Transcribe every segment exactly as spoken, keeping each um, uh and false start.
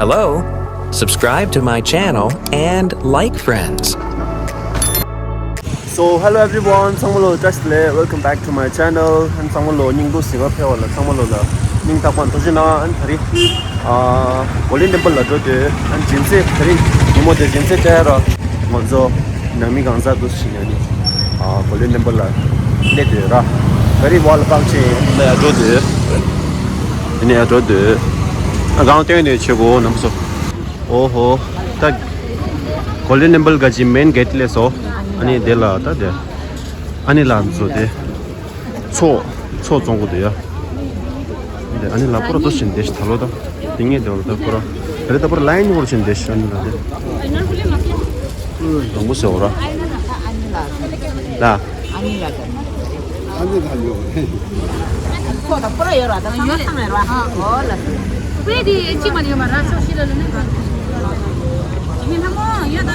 Hello, subscribe to my channel and like friends. So hello everyone, ཚང་མ་ལོ་བཀྲ་ཤིས་བདེ་ལེགས། Welcome back to my channel. ཨན་ཚང་མ་ལོ་སྙིང་སྡུག་ཟིག་ག་ཕེབས་པ་ལ་ཚང་མ་ལོ་ལ་སྙིང་ཐག་པ་ནས་ཐུགས་རྗེ་གནང་། ཨན་ད་རིང་ཨ་Golden Temple ལ་འགྲོ་དུས་ཨན་སྦྱིན་སྲེག་ད་རིང་ཉིན་མོ་དེ་སྦྱིན་སྲེག་སྤྲད་ཡ་ར་ང་ཚོ་ནང་མི་གང་ཟག་འདུ་ཞིག་ནས་ནི་ཨ་Golden Temple ལ་སླེབས་དུས་ར་ད་རིང་བ་ལ་པག་ཆེན་ལ་ཡ་འགྲོ་དུས་ཨ་ནི་ཡ་འགྲོ་དུས་ཨ་གང་སྟོན་ནས་ཆེ་གོ་ནམ་སོ། ཨོ་ཧོ། ད་Golden Temple ག་ཅི་main gate ལས་སོ། ཨ་ནི་དེ་ལ་ད་དེ་ཨ་ནི་ལ་འཛུལ་ཏེ་མཚོ་མཚོ་བཙོང་གི་འདུག་ཡ། དེ་ཨ་ནི་ལ་པོ་ར་ཏོ་ཞིན་དེ་ཤི་ད་ལོ་ད་དེ་ངས་དེ་བ་ད་པོ་ར་དེ་རེད། ད་པོ་ར་line བོར་ཞིན་དེ་ཤི་ཨ་ནི་ལ་དེ་རང་པོ་ཟེར་བ་ར་ད། ཁོ་ད་པུ་ར་ཡོད་ར་ད་ཚང་མ་ཚང་མ་ར་ཨོ་ལ། དཔེ་དེ་གཅིག་མ་ཡོད་མ་ར་ཕྱོགས་བཞི་ལ་ལ་ནི་ག་ཡིན་ལྷ་མོ་ཡོད་ད།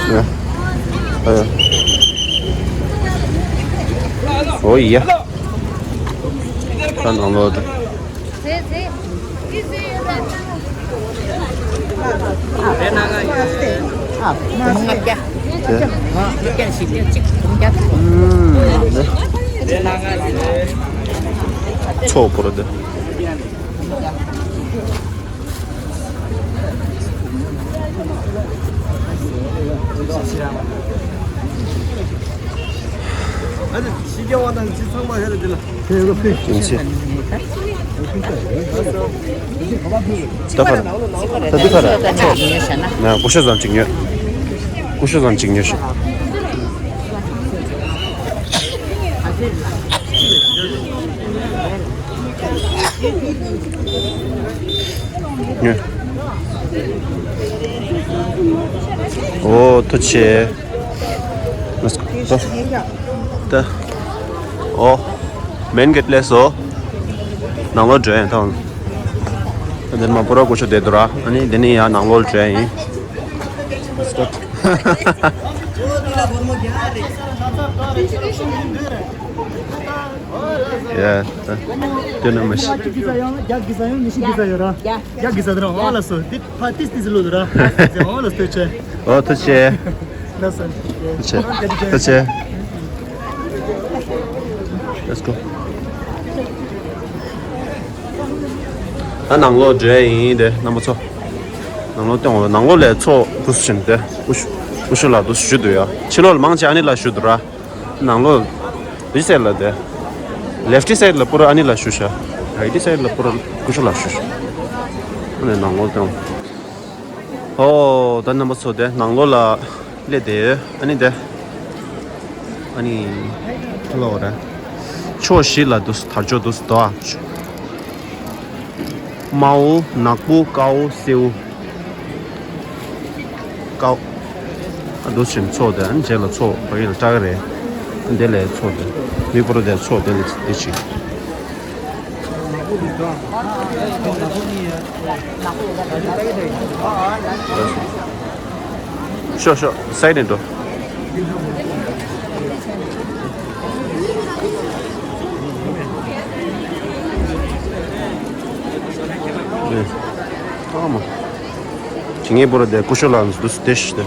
ཨོ་ཡ། ད་ནང་ལོགས་དུ། ཚེ་ཚེ། ཚོགས་པོ་རེད། ཨ་ནི་ཕྱི་རྒྱལ་བ་དང་ཅི་ཚང་མ་ཧེ་རེད་འདི་ལ། ཡིན་ཚེ། ད་ག་རེད། ད་འདི་ག་རེད། ན་ཀུ་ཤུ་ཙམ་ཅིག་ཉོས། ཀུ་ཤུ་ཙམ་ཅིག་ཉོས་ཤིག་ཉོས། ཨོ་ཐུགས་རྗེ་ཆེ། ད། ཨོ། མེན་གེ་ལས་སོ། ནང་ལོགས་འགྲོ་ཡིན་ཐང་། འདིར་མ་པོ་ར་ཀུ་ཤུ་བསྡད་འདུག་ར། ཨ་ནི་འདི་ནས་ཡང་ནང་ལོགས་འགྲོ་ཡིན། ཡ། ད། དེ་ནི་མི་ཤི། རྒྱ་གི་ས་ཡང་མི་ཤི་གི་ས་ཡོད་ར། རྒྱ་གི་ས་དེ་ར་ཨོ་ལ་སོ། འདི་ཕ་ཏིས་ཏིས་ལོ་དུ་ར། ཨོ་ལ་སོ་ཆེ། ཨོ་ཐུགས་རྗེ་ཆེ། ལ་སོ། ཐུགས་རྗེ་ཆེ། ཐུགས་རྗེ་ཆེ། Let's go. ད་ནང་ལོགས་འགྲོ་ཡིན་དེ་རྣམ་པ་ཚོ། ནང་ལོགས་སྟོན་འོ། ནང་ལོགས་ལས་མཚོ་འདུག་སེ་བྱིན་ཏེ་ཀུ་ཤུ་ཀུ་ཤུ་ལ་འདུག་སེ་བཞུགས་འདུག་ཡ། ཕྱི་ལོགས་ལ་མང་ཆེ་ཨ་ནི་ལ་བཞུགས་འདུག་ར། ནང་ལོགས་རི་སའིཌ་ལ་དེ། ལེཕ་ཊི་སའིཌ་ལ་པུ་ར་ཨ་ནི་ལ་བཞུགས་ཤག་རའིཊ་སའིཌ་ལ་པུ་ར་ཀུ་ཤུ་ལ་བཞུགས་ཤག་ཨ་ནི་ནང་ལོགས་སྟོན། ཨོ། ད་རྣམ་པ་ཚོ་དེ་ནང་ལོགས་ལ་སླེབས་དེ་ཨ་ནི་དེ། ཨ་ནི། ཧ་ལོ་ར། ཕྱོགས་བཞི་ལ་འདུག་སེ་དར་ལྕོག་འདུག་སེ་དོ། དམར་པོ་ནག་པོ་དཀར་པོ་སེར་པོ། དཀར་པོ། ཨ་འདུག་སེ་མཚོ་དེ་ཨ་ནི་རྗེས་ལ་མཚོ་ཕ་གི་ལ་སྐྲག་གི་རེད། ཨ་འདི་ལས་མཚོ་དེ། མི་པོ་ར་དེ་མཚོ་དེ་ལ་དེ་ཅིག་ཤོག་ཤོག་སའིཌ་ནས་འགྲོ། ཨ་མ། ཇི་ངེས་པོ་ར་དེ་ཀུ་ཤུ་ལ་འདུག་སེ་དེ་ཤི་དེ།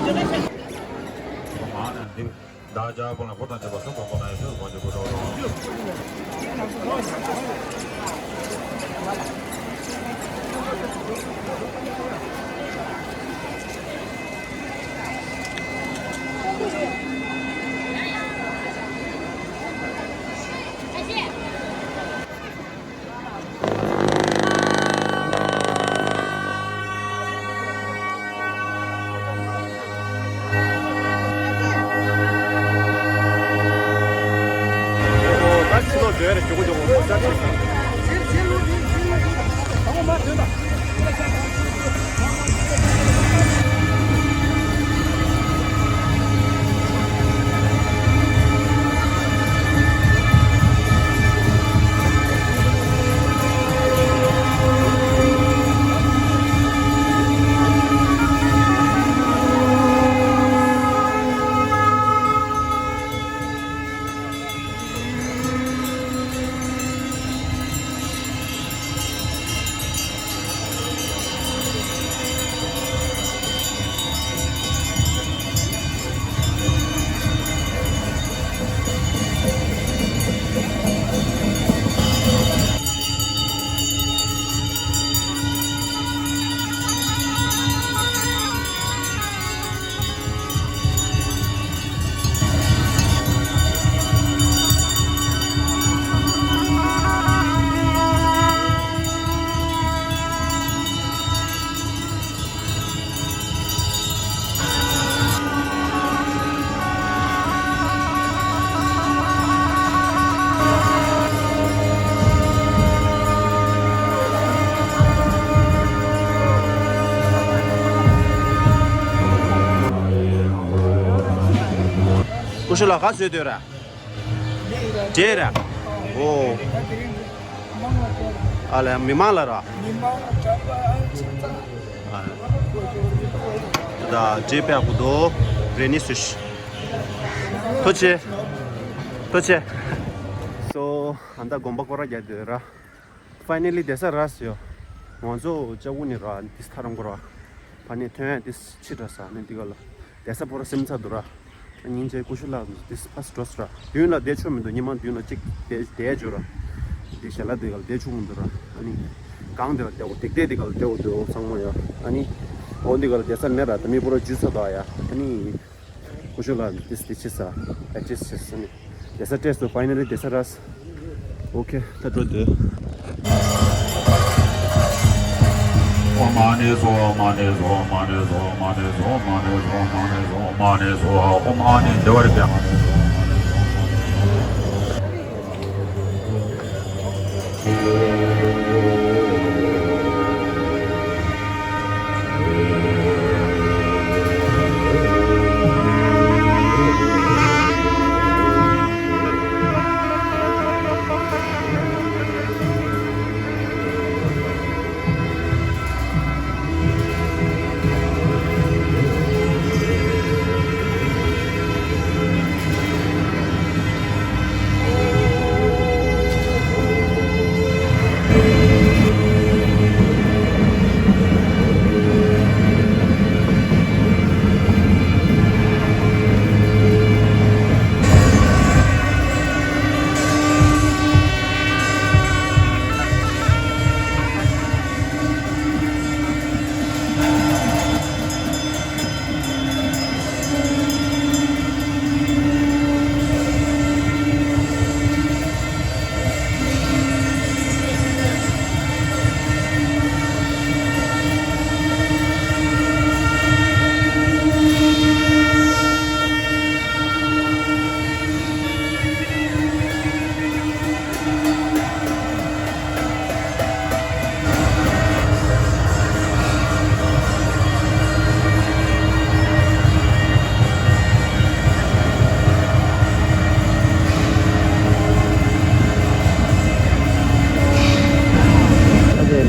ཁྱོད་ལ་ག་བཟོས་འདོད་ར། འདྲེ་ར། ཨོ། ཨ་ལ་མི་མང་ལ་ར། ད་འདྲེ་པའི་གུ་དོ་རེ་ནི་སུ་ཤི། ཐུགས་རྗེ་ཆེ། ཐུགས་རྗེ་ཆེ། སོ་ཨ་ད་དགོན་པ་སྐོར་ར་རྒྱག་འདོད་ར། ཕའི་ནལ་ལི་བསྡད་ས་རག་སོང་། ང་ཚོ་ལྕགས་ཀུ་ནས་ར་ཏིས་ཐ་རང་གོ་ར། ཕ་ནས་ཐོན་ཡ་ཏིས་ཕྱི་དྲགས་ས་ནས་འདི་ག་ལ། བསྡད་ས་པོ་ར་སེམས་ཚ་འདུག་ར། སྙིང་རྗེ་ཀུ་ཤུ་ལགས་ཏིས་ཕ་སི་འགྲོ་སོང་ར། མདུན་ལ་བསྡད་ཆོག་མི་འདུག་ཉི་མ་མདུན་ལ་གཅིག་བསྡད་བསྡད་འཇོག་ར། འདི་ཞལ་ལག་འདི་ག་ལ་བསྡད་ཆོག་མི་འདུག་ར། ཨ་ནི། གང་འདི་ལ་བསྡད་འོ་དེག་དེ་འདི་ག་ལ་བསྡད་འོ་འདུག་ཚང་མ་ཡ། ཨ་ནི། འོ་འདི་ག་ལ་བསྡད་ས་མེད་ར་ད་མི་པོ་ར་འཇུ་ཚ་དོ་ཡ། ཨ་ནི། ཀུ་ཤུ་ལགས་ཏིས་ཏིས་ཆེ་ས། ཨེ་ཅེས་ཆེ་ས་ནི། བསྡད་ས་སྤྲད་སོང་། ཕའི་ནལ་ལི་བསྡད་ས་རག་སོང་། ཨོ་ཁེ། ད་འགྲོ་འདོད། ཨོཾ་ཨ་ནི་སྭཱ་ཧཱ། ཨོཾ་ཨ་ནི་སྭཱ་ཧཱ། ཨོཾ་ཨ་ནི་སྭཱ་ཧཱ། ཨོཾ་ཨ་ནི་སྭཱ་ཧཱ། ཨོཾ་ཨ་ནི་སྭཱ་ཧཱ། ཨོཾ་ཨ་ནི་སྭཱ་ཧཱ། ཨོཾ་ཨ་ནི་བདེ་བར་སྐྱབས། ཨ་ཙི།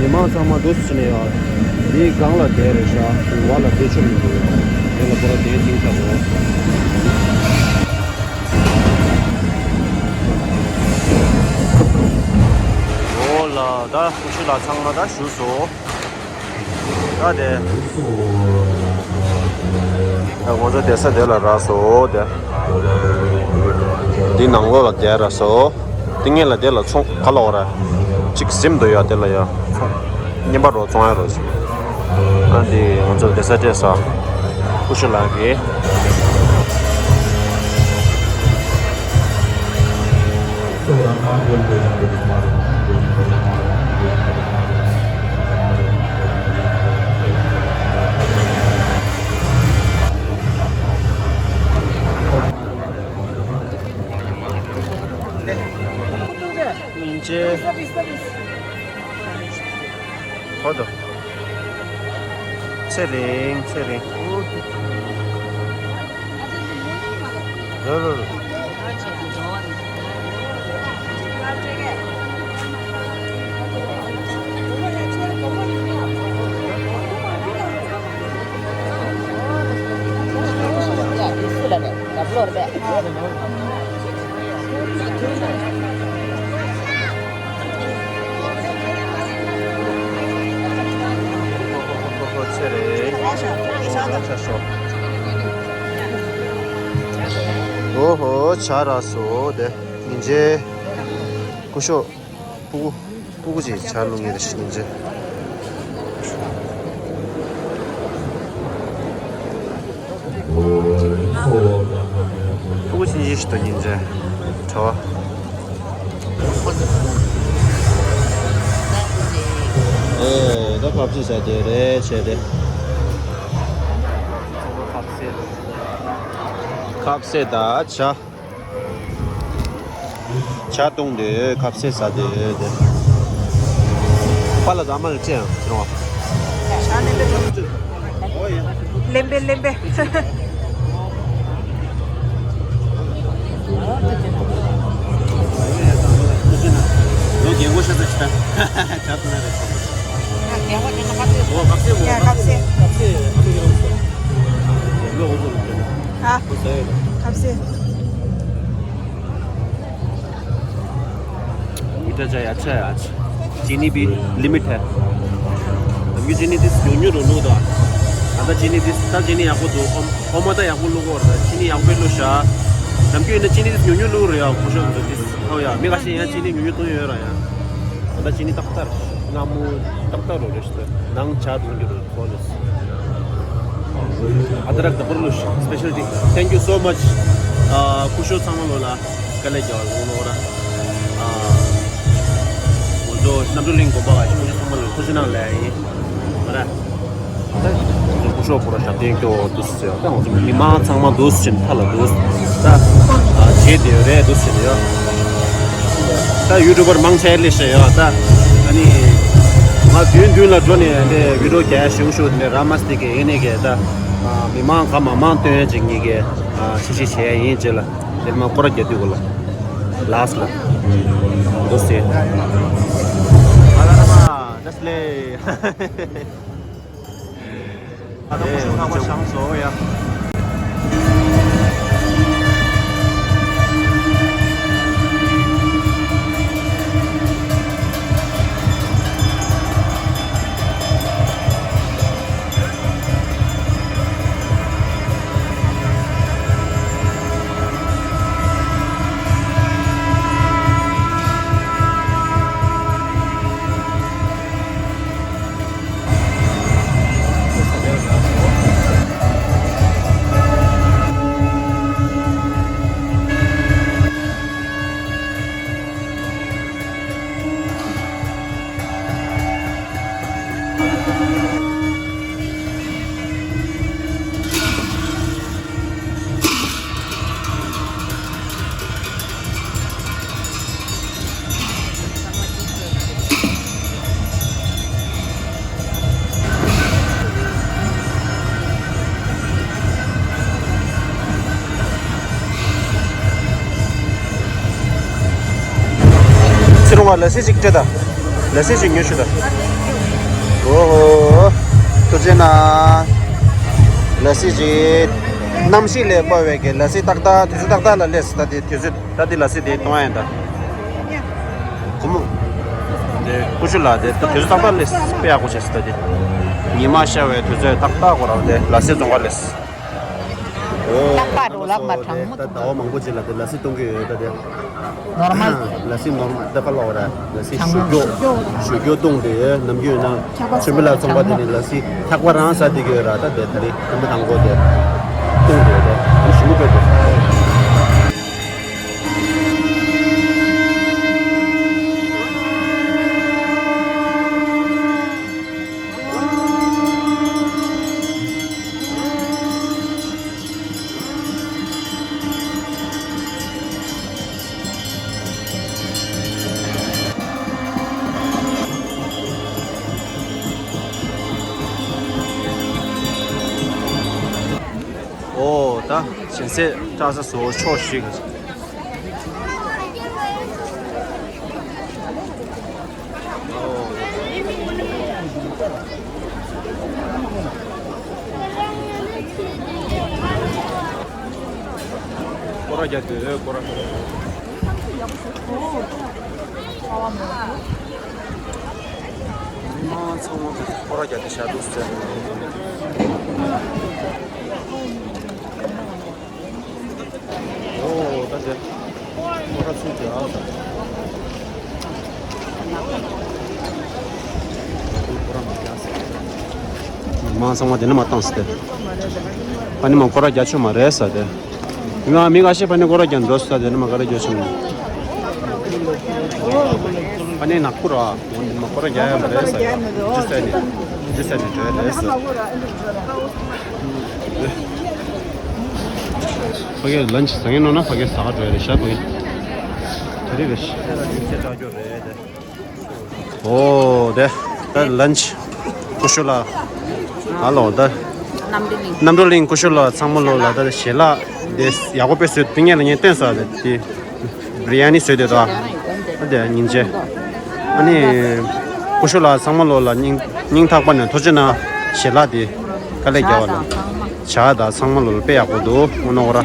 མི་མང་ཚང་མ་འདུག་སེ་ནས་ཡོད། འདི་སྒང་ལ་བསྡད་རེད་ཤག་འོག་ལ་བསྡད་ཆོག་མི་འདུག་དེ་ལ་ཁོ་ར་བསྡད་ཐེངས་ཆགས་འདུག་འོ་ལ་ད་ཀུ་ཤུ་ལགས་ཚང་མ་ད་བཞུགས་སོང་། ད་དེ། ད་ང་ཚོ་བསྡད་ས་དེ་ལ་རག་སོང་དེ། འདི་ནང་ལོགས་ལ་བསྡད་རག་སོང་། འདི་ངེད་ལ་དེ་ལ་ཚོང་ག་ལ་འོ་ར། གཅིག་གཟིམ་འདུག་ཡ་དེ་ལ་ཡ་ཚོང་། བརྙན་པར་རོ་བཙོང་ཡ་རོ་ཞིག་ཨ་འདི་ང་ཚོ་བསྡད་ས་སྤྲད་ས། ཀུ་ཤུ་ལགས་ཀྱིས། སྙིང་རྗེ། ཧོ་དོ། ཚེ་རིང་ཚེ་རིང་། རོ་རོ་རོ། ཚེ་རིང་། ཨོ་ཧོ་ཆ་ར་སོ་དེ། ཉིན་རྗེ། ཀུ་ཤོ། སྤུ་གུ། སྤུ་གུ་ཅིག་ཇ་བླུགས་ངེས་རེད་ཤི་ཉིན་རྗེ། སྤུ་གུ་ཅིག་ཡིད་ཤི་དོ་ཉིན་རྗེ། གྲོ་བ། ཨེ་ད་ཁབ་ཅིག་ཟ་དེ་རེད་བྱས་ཏེ། ཁབ་སེ་དང་ཇ། ཇ་བཏུང་དེ་ཁབ་སེ་ཟ་དེ་དེ། པ་ལ་ཟ་མ་ལ་ཅི་ཡང་ཟེར་བ། ལེམ་པེ་ལེམ་པེ། ལོ་རྒན་གོག་ཤ་ཚ་ཅི་ལྟ། ཇ་ཐུང་ན་རེད། ཡ་རྒན་གོག་ཅི་ལྟ་ཁ་ཚེ། ཨོ་ཁ་ཚེ་མོ། ཡ་ཁ་ཚེ། ཁ་ཚེ་ཨ་མི་གི་ལོ་སོ། ལོ་འོ་ཚོ་ལོ་ཅན། ཨ། ཁ་ཚེ། ཁ་ཚེ། मीठा चाय अच्छा है आज। चीनी भी लिमिट है। ནམ་རྒྱུན་ཅི་ནི་ཏིས་ཉུང་ཉུང་རུ་བླུགས་དང་། ད་ལྟ་ཅི་ནི་ཏིས་ད་ཅི་ནི་ཡག་པོ་འདུག་ཨོ་ཨོ་མ་ད་ཡག་པོ་བླུགས་གོ་ར། ཅི་ནི་ཡག་པོ་བླུགས་ཤག་ནམ་རྒྱུན་ཡིན་ན་ཅི་ནི་ཏིས་ཉུང་ཉུང་བླུགས་རེད་ཡ། ཁོ་ཤོ་འདུག་ཏིས་ཧའོ་ཡ། མི་ཁ་ཤས་ཡང་ཅི་ནི་ཉུང་ཉུང་བཏུང་ཡོད་ར་ཡ། ད་ལྟ་ཅི་ནི་ཏག་ཏག་རེད། སྔ་མོ་ཏག་ཏག་རུ་རེད་ཤག་ནང་ཇ་བཏུང་རྒྱུ་རུ་ཁོ་ལས། अदरक ད་པུར་ལུ་སི་པེ་ཤལ་ཊི། Thank you so much། ཨ། སྐུ་ཞབས་ཚང་མ་ལོ་ལ་དཀའ་ལས་རྒྱག་པ་ལོ་ལོ་ར། ཨ། ང་ཚོ་རྣམ་གྲོལ་གླིང་དགོན་པ་བ་སྐུ་ཞབས་ཚང་མ་ལོ་ཐུགས་རྗེ་གནང་ལས་ཡིན་ར། ད་ང་ཚོ་སྐུ་ཞབས་པུ་ར་ཞབས་བརྟན་སྐྱོ་བོ་འདུག་ཟེར། ད་ང་ཚོ་མི་མང་ཚང་མ་འདུག་ཟེར་མཐའ་ལ་འདུག་ད་ཨ་བྱེད་བསྡད་ཡོད་རེད་འདུག་ཟེར་ཡོད། ད་ཡུ་ཊུབ་པར་མང་ཆེ་སླེབས་ཤག་ཡོད། ད་ཨ་ནི་ང་དུས་རྒྱུན་ལ་འགྲོ་ནས་འདི་བི་ཌིའོ་རྒྱག་ཞུ་ཞུ་འདི་ར་མ་སྟེ་གེ་ཡིན་ནས་གེ་ད་མི་མང་ག་མ་མང་སྟོན་ཅིག་ངེས་གེ་ཤི་ཤི་བྱས་ཡིན་ཅེས་ལ་འདི་མ་སྐོར་རྒྱག་དུས་གོ་ལ་ལགས་ལ་འདུག་ཟེར། ཨ་ལ་ར་མ་དེ་སླེ། ཨ་ད་ཁོ་ཤོ་ཁ་པ་ཤང་སོ་ཡ། ཚེ་རིང་བ་ལ་སི་ཅིག་སྤྲད་དང་། ལ་སི་ཅིག་ཉོ་ཤོག་དང་། ཨོ་ཧོ། ཐུགས་རྗེ་གནང་། ལ་སི་ཅིག་གནམ་གཤིས་ལས་དཔའ་བའི་གི་ལ་སི་ཏག་ཏག་དུས་ཚོད་ཏག་ཏག་ལ་སླེབས་སོང་། ད་དེ་དུས་ཚོད་ད་དེ་ལ་སི་དེ་གཏོང་ཡ་ཡིན་ད། ཁོ་མོ། དེ་ཀུ་ཤུ་ལ་དེ་ད་དུས་ཚོད་ཏག་ཏག་སླེབས་དཔེ་ཡག་པོ་བྱས་སོང་ད་དེ། ཉི་མ་ཤར་བའི་དུས་ཚོད་ཏག་ཏག་གོ་ར་དེ་ལ་སི་རྫོང་ཁ་སླེབས། ཨོ། ཏག་ཏག་འགྲོ་ལབ་མ་དྲང་མོ་ད་ཟླ་བ་མང་པོ་རྗེས་ལ་དེ་ལ་སི་གཏོང་གི་ཡོད་ད་དེ། ནོར་མལ། ལ་སི་ནོར་མལ་ད་ག་ལ་བ་ར་ལ་སི་ཞུ་སྐྱོ། ཞུ་སྐྱོ་གཏོང་དེ་ནམ་རྒྱུན་ན་ཆོས་མི་ལ་ཚོང་པ་དེ་ནི་ལ་སི་ཐག་པ་རང་ཟ་དེ་གི་ཡོད་ར། ད་དེ་ད་རེས་ཁམས་པ་དང་གོ་དེ་གཏོང་དེ་ད་ཞུ་མི་དགོས་དེ། ཨོ་ད་གཞན་སེ་བཀྲ་ས་བཟོ་ཕྱོགས་ཤིག་སྐོར་ར་རྒྱག་དུས་སྐོར་ར། མི་མང་ཚང་མ་སྐོར་ར་རྒྱག་དུས་བཞག་འདུག་ཟེར། ཨོ་ད་དེ་ཁོ་ར་ཚུར་དེ་ཨ། ཁོ་ར་མ་རྒྱག་ཟེར། མང་ཚང་མ་དེ་ནས་མ་བཏང་ཟེར་ཏེ། ཕ་ནི་མ་ཁོ་ར་རྒྱག་ཆོག་མ་རེད་ཟེར་ཏེ། མི་མང་མི་འགའ་ཤས་ཕ་ནི་ཁོ་ར་རྒྱག་འགྲོ་ཟེར་ཏེ་ནི་མ་ག་ར་རྒྱག་ཆོག་མ། ཕ་ནི་ནག་པོ་ར་མ་ཁོ་ར་རྒྱག་ཡ་མ་རེད་ཟེར། ཇི་ཟེར་ནི་ཇི་ཟེར་ནི་འགྲོ་ཡ་རེད་ཟེར། ཕ་གིར་ལན་ཆི་ཟ་ངེ་ནོ་ན་ཕ་གིར་ཟ་ག་འགྲོ་ཡ་རེད་ཤག་ཕ་གིར། དེ་རིགས་རེད་ཤག་ཨོ་དེ་ད་ལན་ཆི་ཀུ་ཤུ་ལ་ཧ་ལོ་ད་རྣམ་གྲོལ་གླིང་ཀུ་ཤུ་ལ་ཚང་མ་ལོ་ལ་ད་ཞལ་ལག་དེ་ཡག་པོ་དཔེ་བཟོས་འདུག་ངས་ལ་ངས་སྟོན་ས་རེད་དེ། བི་རི་ཡ་ནི་བཟོས་དེ་དོ། ཨ་དེ་ཉིན་བྱེད། ཨ་ནི། སྐུ་ཞབས་ལགས་ཚང་མ་ལོ་ལ་སྙིང་སྙིང་ཐག་པ་ནས་ཐུགས་རྗེ་གནང་། ཞལ་ལག་དེ། དཀའ་ལས་རྒྱབ་པ་ལ། ཇ་དང་ཚང་མ་ལོ་ལ་དཔེ་ཡག་པོ་འདུག་ཨོ་ནོ་ར།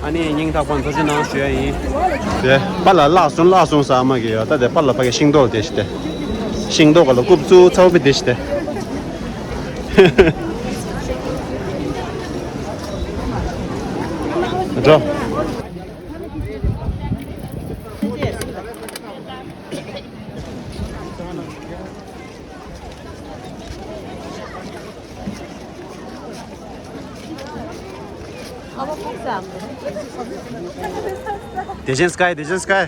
ཨ་ནི་སྙིང་ཐག་པ་ནས་ཐུགས་རྗེ་གནང་ཞུ་ཡ་ཡིན། དེ་པཱ་ལགས་ལགས་སོང་ལགས་སོང་ཟེར་ཨ་མ་གིས་ཡོད། ད་དེ་པཱ་ལགས་ཕ་གི་ཤིང་ཏོག་དེ་ཞིག་དེ། ཤིང་ཏོག་ག་ལ་རྐུབ་བཙུགས་ཚ་བོ་དཔེ་དེ་ཞིག་དེ། འགྲོ། བདེ་ཆེན་སི་ཀའི། བདེ་ཆེན་སི་ཀའི།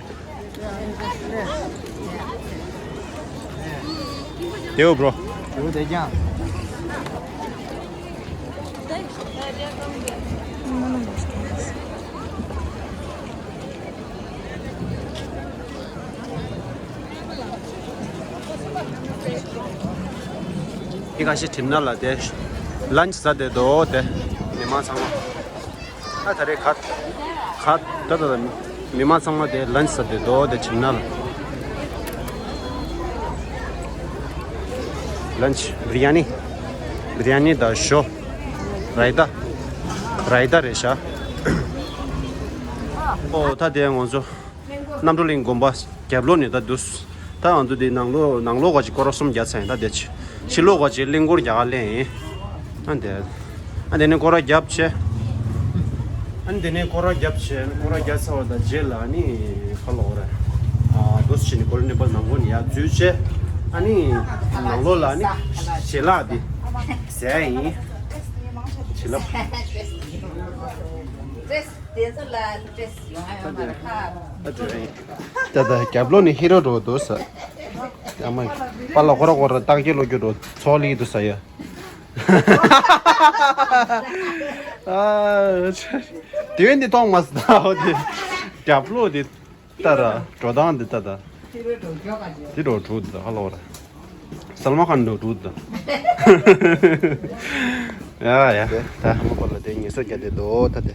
དེའུ་བྲོ། དེའུ་བདེ་རྐྱང་། འདི་ག་ཤེད་གྲིབ་ནག་ལ་དེ། ལན་ཆི་ཟ་བསྡད་འདུག་དེ། མི་མང་ཚང་མ། ཨ་ད་རེས་ག་ཁ་ད་ད་ད། མི་མང་ཚང་མ་དེ་ལན་ཆི་ཟ་བསྡད་འདུག་དེ་གྲིབ་ནག་ལ། ལན་ཆི་བི་རི་ཡ་ནི། བི་རི་ཡ་ནི་དང་ཞོ། རའི་ཏ། རའི་ཏ་རེད་ཤག་ཨོ་ད་དེ་ང་ཚོ། རྣམ་གྲོལ་གླིང་དགོན་པ་རྒྱབ་ལོགས་ནས་ད་འདུག་ད་ང་ཚོ་འདི་ནང་ལོགས་ནང་ལོགས་ག་ཅིག་སྐོར་ར་གསུམ་བརྒྱབ་ཚར་ཡིན། ད་འདི་ཕྱི་ཕྱི་ལོགས་ག་ཅིག་གླིང་སྐོར་རྒྱག་ག་སླེབས་ཡིན། ཨ་འདི་ཨ་འདི་ནས་སྐོར་ར་བརྒྱབ་བྱས། ཨ་འདི་ནས་སྐོར་ར་བརྒྱབ་བྱས། སྐོར་ར་བརྒྱབ་ཚར་བ་དང་རྗེས་ལ་ཨ་ནི་ག་ལབ་དགོས་རེད། ཨ་འདུག་སེ་བྱས་ནས་གོ་ལ་ནི་པ་ནང་ལོགས་ནས་ཡར་འཛུལ་བྱས། ཨ་ནི་ནང་ལོགས་ལ་ཨ་ནི་ཞལ་ལག་འདི་ཟས་ཡིན། བྱིན་རླབས། ད་ལྟ་རྒྱབ་ལོགས་ནས་ཧི་རོ་འགྲོ་འདུག་ཟེར། ཨ་མ། པཱ་ལགས་ཁོ་ར་ཁོ་ར་རྟགས་ཀྱི་ལོ་རྒྱུས་འགྲོ་ཚོགས་ལིག་འདུག་ཟེར་ཡ། ཨ་ཆ། དེ་བས་འདི་མཐོང་མ་སོང་། ད་འོ་དེ་རྒྱབ་ལོགས་དེ། ལྟ་ར། འགྲོ་སྟངས་འདི་ལྟ་ད། འདི་འགྲོ་དྲུག་འདི་ཧ་ལོ་ར། སལ་མ་ཁན་འགྲོ་དྲུག་འདི། ཡ་ཡ། ད་ཧ་མ་པ་ལ་དེ་ངེས་སོ་རྒྱ་དེ་དོ་ད་དེ།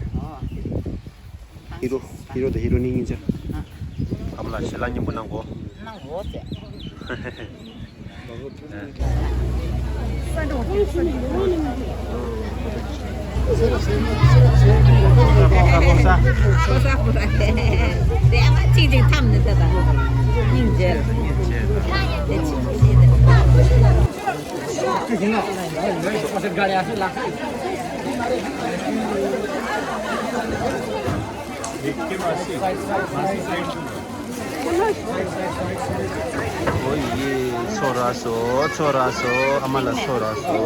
ཧི་རོ། ཧི་རོ་དེ་ཧི་རོ་ནི་ཉིན་ཅི། ཨ་མ་ལ་ཞལ་ལག་སྙིང་པོ་གནང་གོ། གནང་གོ་ཟེར། ཨོ་ཡེ། ཚོ་ར་སོ། ཚོ་ར་སོ། ཨ་མ་ལ་ཚོ་ར་སོ།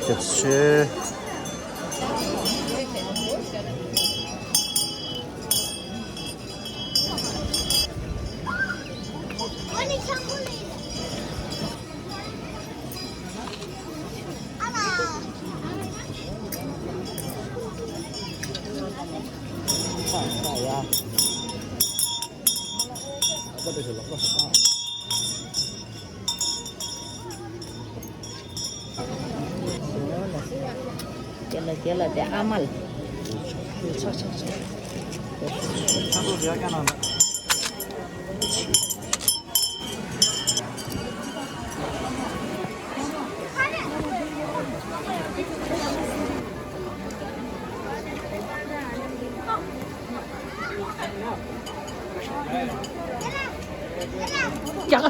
རྒྱབ་ཤེ། དེ་ལ་དེ་ལ་དེ་ཨ་མ་ལ། ཆག་ཆག་ཆག་རྒྱ་གར་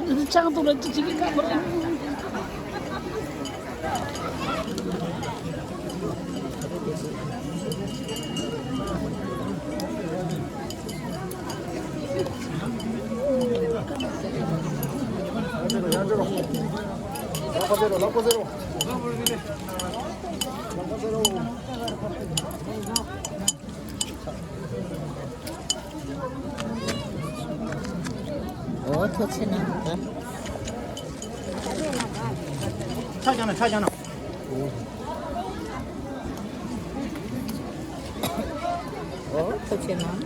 འདི་ཆགས་འདུག་ལ་ཅི་ཅི་གི་ཁ་པར། འོ་ཐུགས་རྗེ་གནང་། ཆ་བཞག་ན་ཆ་བཞག་ན། འོ་ཐུགས་རྗེ་གནང་།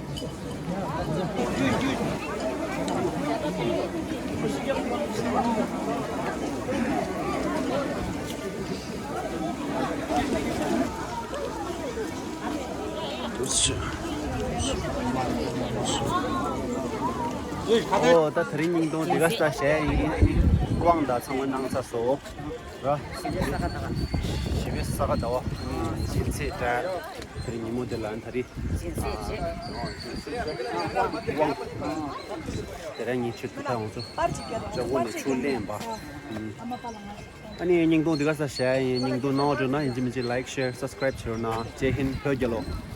ཨོ་ད་དེ་རིང་སྙིང་སྟོང་འདི་ག་ས་བྱས་ཡིན། དབང་དང་ཚང་མ་གནང་ཚར་སོང་། ར། ཞི་བའི་ས་ག་ཟླ་བ། ཞི་ཚེས་དྲན། དེ་རིང་ཉིན་མོ་འདི་ལ་ད་རེས། དབང་། དེ་རིང་ཉིན་ཆོས་ཐུགས་ཐག་ཡོང་ཚོ། ལྕགས་པོ་ནས་ཆུ་ལེན་པ། ཨ་ནི་སྙིང་སྟོང་འདི་ག་ས་བྱས་ཡིན། སྙིང་སྟོང་གནང་བ་འགྲོ་ན་ཡིན་གཅིག་མིན་གཅིག་like share subscribe བྱེད་རོགས་གནང་། ཇེ་ཧིན་བོད་རྒྱལ་ལོ།